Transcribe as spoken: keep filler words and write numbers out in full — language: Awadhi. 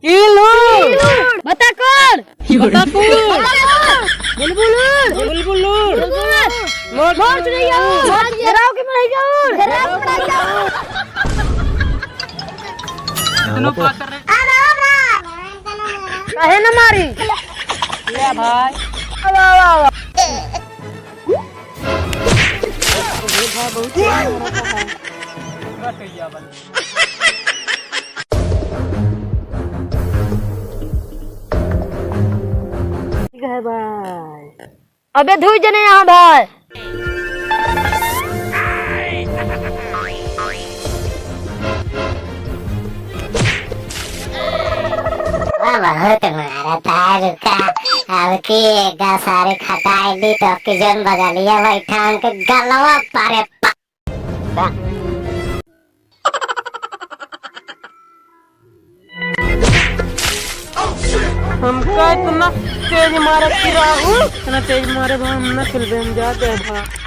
चील उड़। बताकोड़। बताकोड़। बुलबुल उड़। बुलबुल उड़। मोर, मोर चुनैया उड़। घेराव के मनैया उड़। घेराव के मनैया उड़। दोनों पास कर रहे। काहे न मारी? ले भाई। वाह, वाह, वाह। ठीक है भाई। अबे धुई जने यहाँ भाई। वाह, बहुत मारा था, रुका। अब की एक सारे खटाई दी तो की जन बगलिया बैठा उनके गलवा पारे पा- हमका इतना तेज मारे कि राहु, इतना तेज मारे बा, हम ना खेलबे, हम जा दे बा।